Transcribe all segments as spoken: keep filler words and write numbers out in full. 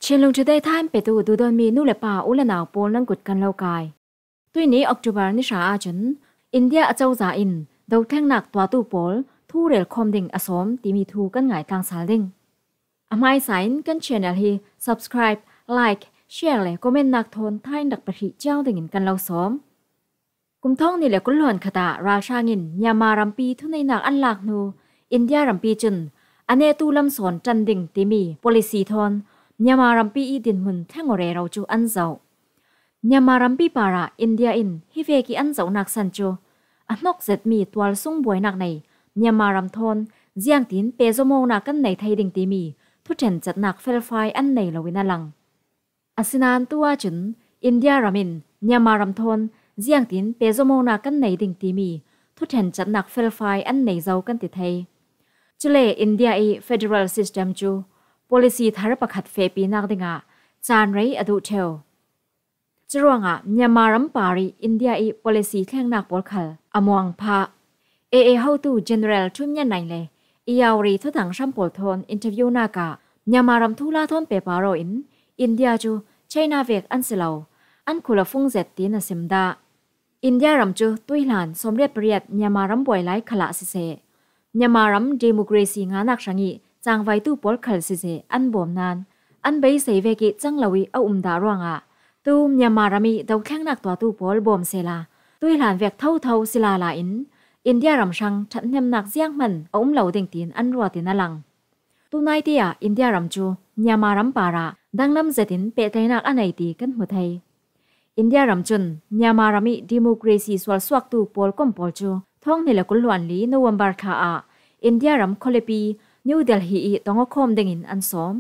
Chinlung Today thain petu duhdawtmi nu le pa u le nau pawl nan kut kan lo kai. Tuini October ni hra ahcun India acozah in dothlengnak tuahtu pawl thu relkhawm ding a sawm timi thu kan ngaitlang sal ding. A hmaisa in kan channel hi subscribe, like, share le comment nak thawn thain rak pahrih cio dingin kan lo sawm. Kum thawng ni le kul hluan khatah ralhrang in Myanmar rampi thuneihnak an lak hnu India rampi cun a nehtu lam sawn ṭan ding timi policy thawn Myanmar rampi i dinhmun thleng aw rero cu an zoh. Myanmar rampi parah India in hi vek i an zohnak san cu a hnok zetmi tualsung buainak nei Myanmar ram thawn ziangtin pehzomawknak kan nei thei ding timi thuṭhen catnak felfai an nei loin a lang. Asinain tu ahcun India ram in Myanmar ram thawn ziangtin pehzomawknak kan nei ding timi thuṭhen catnak felfai an nei zo kan ti thei. Cule India i federal system cu policy thar pakhat fehpinak dingah caan rei a duh ṭheu. Curuangah Myanmar ram par i India i policy thlengnak pawl khal a muang phah. A A hotu General Htun Myat Naing le Irrawaddy thuthang hram pawl thawn interview nak ah Myanmar ram thuhla thawn pehpar aw in India cu China vek an si lo, an khul a fung zet tiin a sim dah. India ram cu tuihlan sawmriat pariat Myanmar ram buai lai khalah siseh, Myanmar ram democracy nganak hrang i cangvaitu pawl khal siseh an bawm nain an beisei vek i cang lo i a um dah ruangah tu Myanmar ram i dothlengnak tuahtu pawl bawm sehla tuihlan vek thotho si lala in India ram hrang ṭhathnemnak zianghman a um lo ding tiin an ruat in a lang. Tunaite ah India ram cu Myanmar ram parah danglam zetin pehtlaihnak a nei ti kan hmu thei. India ram cun Myanmar ram i democracy sualsuaktu pawlkom pawl cu thawng hnih le kul hluan li November thla ah India ram khualipi New Delhi i tong aw khawm dingin an sawm.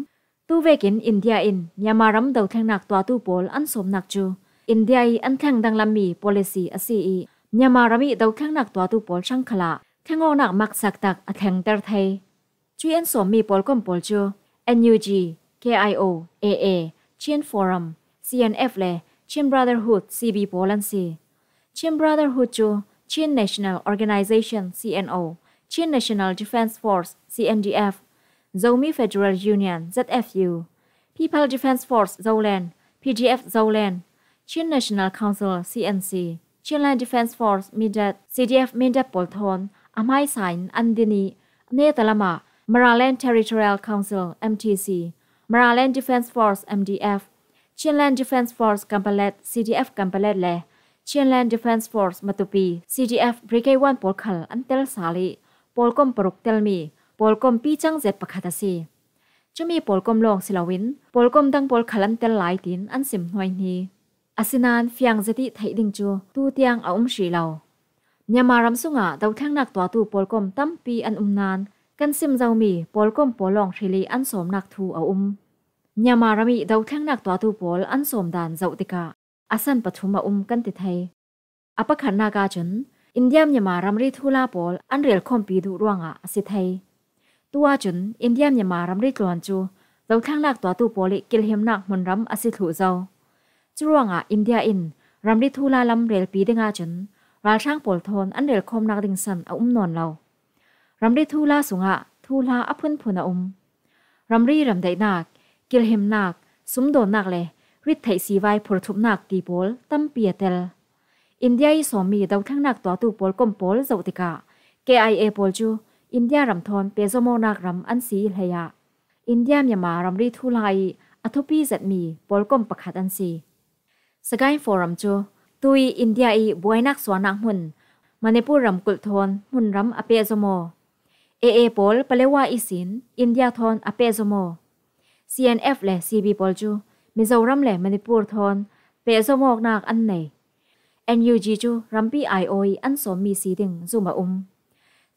Tuvekin India in Myanmar ram dothlengnak tuahtu pawl an sawmnak cu India i an thleng danglammi policy a si i Myanmar ram i dothlengnak tuahtu pawl hrang khalah thlengawknak maksak tak a thlengter thei. Cui an sawmmi pawlkom pawl cu N U G, K I O, A A, Chin Forum, C N F le Chin Brotherhood, C B pawl an si. Chin Brotherhood cu Chin National Organization, C N O, Chin National Defence Force, C N D F, Zomi Federal Union, Z F U, People Defence Force Zoland, P D F Zoland, Chin National Council, C N C, Chinland Defence Force, Mindat, C D F Mindat pawl thawn a hmaisa in an din i a neta lamah Maraland Territorial Council, M T C, Maraland Defence Force, M D F, Chinland Defence Force Kanpalet, C D F Kanpalet le Chinland Defence Force Matupi, C D F Brigade one pawl khal an tel sal i pawlkom paruk telmi pawlkom picang zet pakhat a si. Cumi pawlkom lawng si loin pawlkom dang pawl khal an tel lai tiin an sim hnuaihni. Asinain fiang zet i theih ding cu tu tiang a um hrih lo. Myanmar ram sungah dothlengnak tuahtu pawlkom tampi an um nain kan sim zomi pawlkom pawl lawng hril i an sawmnak thu a um. Myanmar ram i dothlengnak tuahtu pawl an sawm dan zoh tikah a san pathum a um kan ti thei. A pakhatnak ahcun India Myanmar ramri thuhla pawl an relkhawmpi duh ruangah a si thei. Tu ahcun India Myanmar ramri tluan cu dothlengnak tuahtu pawl i kilhimnak hmunram a si thluh zo. Curuangah India in ramri thuhla lam relpi ding ahcun ralhrang pawl thawn an relkhawmnak ding san a um nawn lo. Ramri thuhla sungah thuhla a phunphun a um. Ramri ramdaihnak, kilhimnak, sumdawnnak le rittheih sivai phurthupnak ti pawl tampi a tel. India i sawmmi dothlengnak tuahtu pawlkom pawl zoh tikah K I A pawl cu India ram thawn pehzomawknak ram an si i hleiah India Myanmar ramri thuhla i a thupi zetmi pawlkom pakhat an si. Sagaing Forum cu tu i India i buainak suahnak hmun Manipur ramkulh thawn hmunram a pehzom aw. A A pawl Palewa ihsin India thawn a pehzom aw. C N F le C B pawl cu Mizoram le Manipur thawn pehzom awknak an nei. N U G cu rampi aiawh i an sawmmi si ding zum a um.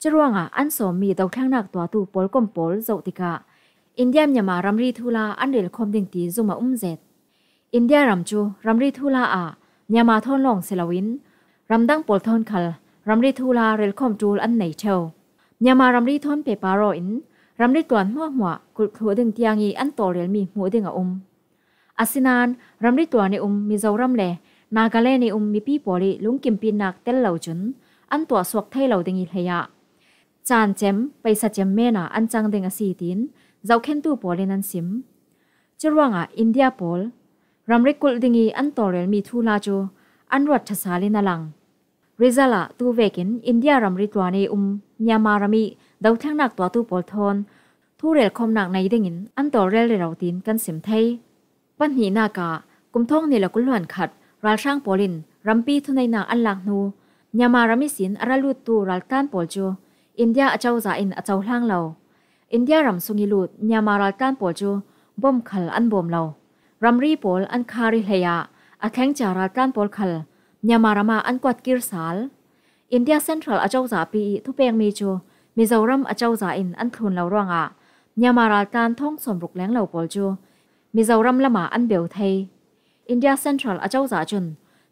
Curuangah an sawmmi dothlengnak tuahtu pawlkom pawl zoh tikah India Myanmar ramri thuhla an relkhawm ding ti zum a um zet. India ram cu ramri thuhla ah Myanmar thawn lawng si loin ramdang pawl thawn khal ramri thuhla relkhawm ṭul an nei ṭheu. Myanmar ramri thawn pehpar aw in ramri tluan hmuahhmuah kulh thluh ding tiang i an tawlrelmi hmuh ding a um. Asinain ramri tluan i um Mizoram le Nagaland i um mipi pawl i lungkimpinnak tel lo cun an tuahsuak thei lo ding i hleiah caan cem, paisa cem men ah an cang ding a si tiin zohkhentu pawl in an sim. Curuangah India pawl ramri kulh ding ih an tawlrelmi thuhla cu an ruat ṭhasalin a lang. Result ah tuvekin India ramri tluan ih um Myanmar ram ih dothlengnak tuahtu pawl thawn thurelkhawmnak nei dingin an tawlrel rero tiin kan sim thei. Pahnihnak ah kum thawng hnih le kul hluan khat ralhrang pawl in rampi thuneihnak an lak hnu Myanmar ram ihsin a ra luttu raltlan pawl cu India acozah in a cohlang lo. India ram sung ih lut Myanmar raltlan pawl cu bom khal an bawm lo. Ramri pawl an khar ih hleiah a thlengcia raltlan pawl khal Myanmar ram ah an kuatkir sal. India Central acozahpi ih thupekmi cu Mizoram acozah in an thlun lo ruangah Myanmar raltlan thawng sawmruk lenglo pawl cu Mizoram lamah an beu thei. India Central acozah cun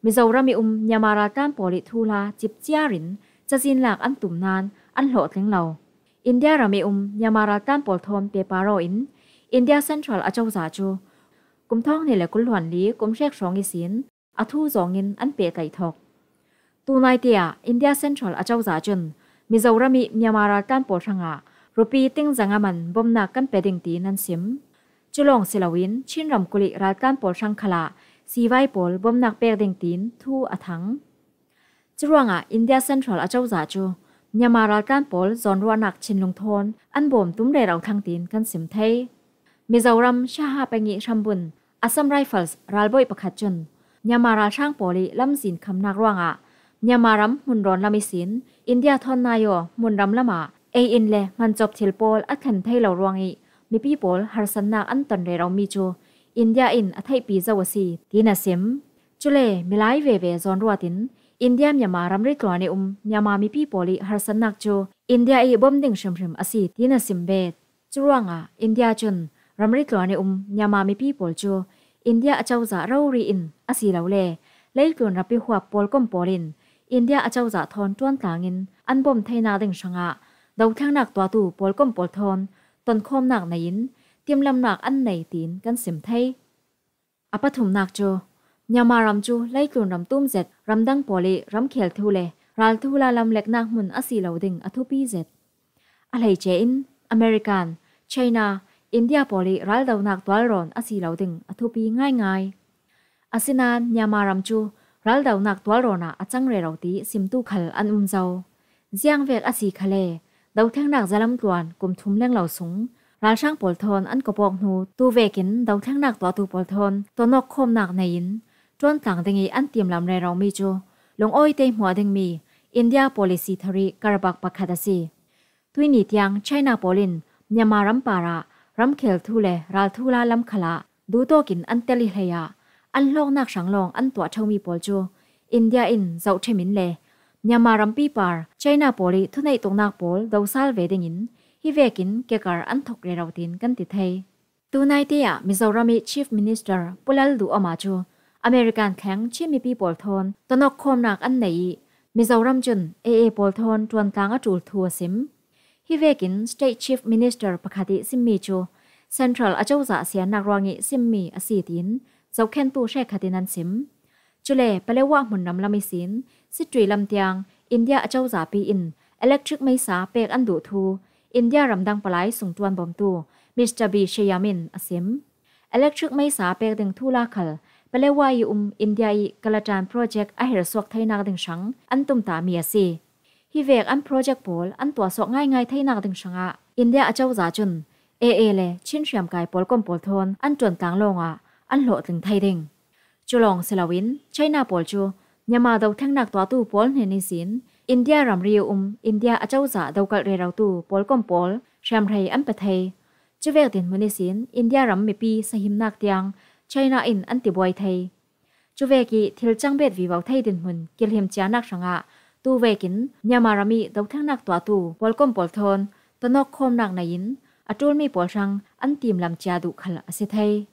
Mizoram ih um Myanmar raltlan pawl ih thuhla cipciar in cazin lak an tum nain an hlawhtling lo. India ram ih um Myanmar raltlan pawl thawn pehpar aw in India Central acozah cu kum thawng hnih le kul hluan li kum hrek hrawng ihsin a thu zawngin an pehtlaih thawk. Tunaite ah India Central acozah cun Mizoram ih Myanmar raltlan pawl hrangah rupi ting zanga man bawmnak kan pe ding tiin an sim. Cu lawng si loin Chin ramkulh ih raltlan pawl hrang khalah sivai pawl bawmnak pek ding tiin thu a thang. Curuangah India Central acozah cu Myanmar raltlan pawl zawnruahnak thinlung thawn an bawm tum rero thlang tiin kan sim thei. Mizoram Shaha peng ih hrambun Assam Rifles ralbawi pakhat cun Myanmar ralhrang pawl ih lamzin khamnak ruangah Myanmar ram hmunrawn lam ihsin India thawn nai aw hmunram lamah ei-in le hmancawp thil pawl a thlen thei lo ruangih mipi pawl harsatnak an ton reromi cu India in a theihpi zo a si, tiin a sim. Cule milai veve zawnruat in India Myanmar ramri tluan ih um Myanmar mipi pawl ih harsatnak cu India ih bawm ding hrimhrim a si, tiin a sim bet. Curuangah India cun ramri tluan ih um Myanmar mipi pawl cu India acozah rori in asilole leitlun rampi huap pawlkom pawl in India acozah thawn ṭuantlangin an bawm theinak ding hrangah dothlengnak tuahtu pawlkom pawl thawn tonkhawmnak nei in timlamnak an nei tiin kan sim thei. A pathumnak cu Myanmar ram cu leitlun ram tum zet ramdang pawl ih ramkhel thu le ral thuhla lam leknak hmun a si lo ding a thupi zet. A hleice in American, China, India pawl ih raldonak tualrawn a si lo ding a thupi ngaingai. Asinain Myanmar ram cu raldonak tualrawn ah a cang rero ti simtu khal an um zo. Ziangvek a si khale, dothlengnak zalam tluan kum thum lenglo sung ralhrang pawl thawn an kawpawk hnu tuvekin dothlengnak tuahtu pawl thawn tonawk khawmnak nei in ṭuantlang ding ih an timlam reromi cu lungawite hmuah dingmi India policy thar ih karbak pakhat a si. Tuihni tiang China pawl in Myanmar ram parah ramkhel thu le ral thuhla lam khalah duhtawk in an tel ih hleiah an hlawknak hrang lawng an tuah ṭheumi pawl cu India in zohṭhim in le Myanmar rampi par China pawl ih thuneih tuknak pawl dosal ve dingin hi vekin kekar an thawk rero tiin kan ti thei. Tunaite ah Mizoram ih Chief Minister Pu Lalduhoma cu American thleng Chin mipi pawl thawn tonawk khawmnak an nei ih Mizoram cun A A pawl thawn ṭuantlang a ṭul thu a sim. Hi vekin State Chief Minister pakhat ih simmi cu Central acozah siannak ruangih simmi a si tiin zohkhentu hrekkhat in an sim. Cule Paletwa hmunram lam ihsin Sittwe lam tiang India acozahpi in electric meisa pek an duh thu India ramdang palai sungṭuan bawmtu Mister B Sheyam in a sim. Electric meisa pek ding thuhla khal Paletwa ih um India ih Kalatan project a hersuak theinak ding hrang an tumtahmi a si. Hi vek an project pawl an tuahsuak ngaingai theinak ding hrangah India acozah cun A A le Chin hriamkai pawlkom pawl thawn an ṭuantlang lawngah an hlawhtling thei ding. Cu lawng si loin China pawl cu Myanmar dothlengnak tuahtu pawl hnen ihsin India ramri ih um India acozah dokalh rerotu pawlkom pawl hriamhrei an pe thei. Cuvek dinhmun ihsin India ram mipi sahimnak tiang China in an tibuai thei. Cuvek ih thil cang bet vivo thei dinhmun kilhim cianak hrangah tuvekin Myanmar ram ih dothlengnak tuahtu pawlkom pawl thawn tonawk khawmnak nei in a ṭulmi pawl hrang an timlam cia duh khal a si thei.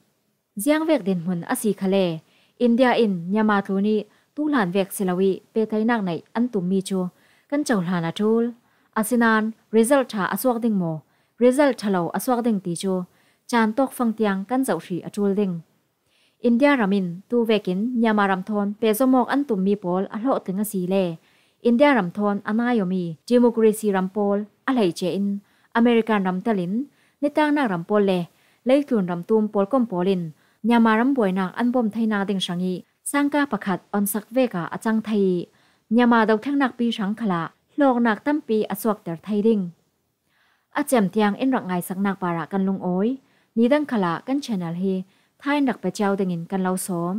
Ziangvek dinhmun a si khale, India in Myanmar tlun ih tuhlan vek si lo ih pehtlaihnak neih an tummi cu kan cohlan a ṭul. Asinain result ṭha a suak ding maw, result ṭha lo a suak ding ti cu caan tawkfang tiang kan zoh hrih a ṭul ding. India ram in tuvekin Myanmar ram thawn pehzom awk an tummi pawl a hlawhtling a si le India ram thawn a nai awmi democracy ram pawl a hleice in American ram telin nitaknak ram pawl le Leitlun ramtum pawlkom pawlin Myanmar ram buainak an bawm theinak ding hrangih sangka pakhat onsak veka a cang thei ih, Myanmar dothlennak pi hrang khalah hlawknak tampi a suakter thei ding a cem tiang in rak ngaisaknak parah kan lungawi. Nidang khalah kan channel hi thain rak pe cio dingin kan lo sawm.